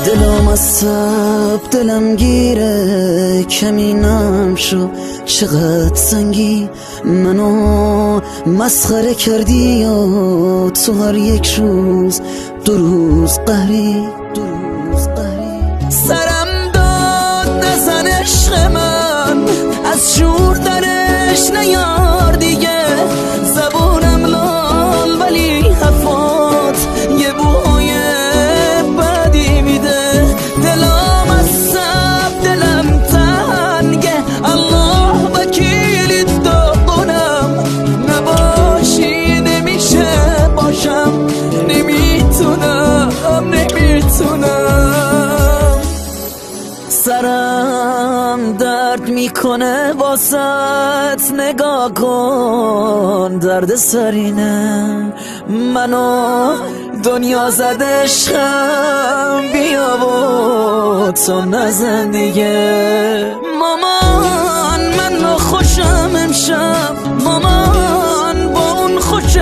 دلم از سب دلم گیره کمی نم شو چقدر سنگی منو مسخره کردی یا تو هر یک روز دو روز قهری دو روز قهری سرم داد نزن عشق من از شور درش نیار دیگه زبونم لال ولی حرفات یه بوی بدی میده دلم از سب دلم تنگه الله وکیلی داغونم نباشی نمیشه باشم نمیتونم نمیتونم سرم درد میکنه واسط نگاه کن درد سرینه منو دنیا زد عشقم بیا و تو نزن دیگه مامان من خوشم امشب مامان با اون خوش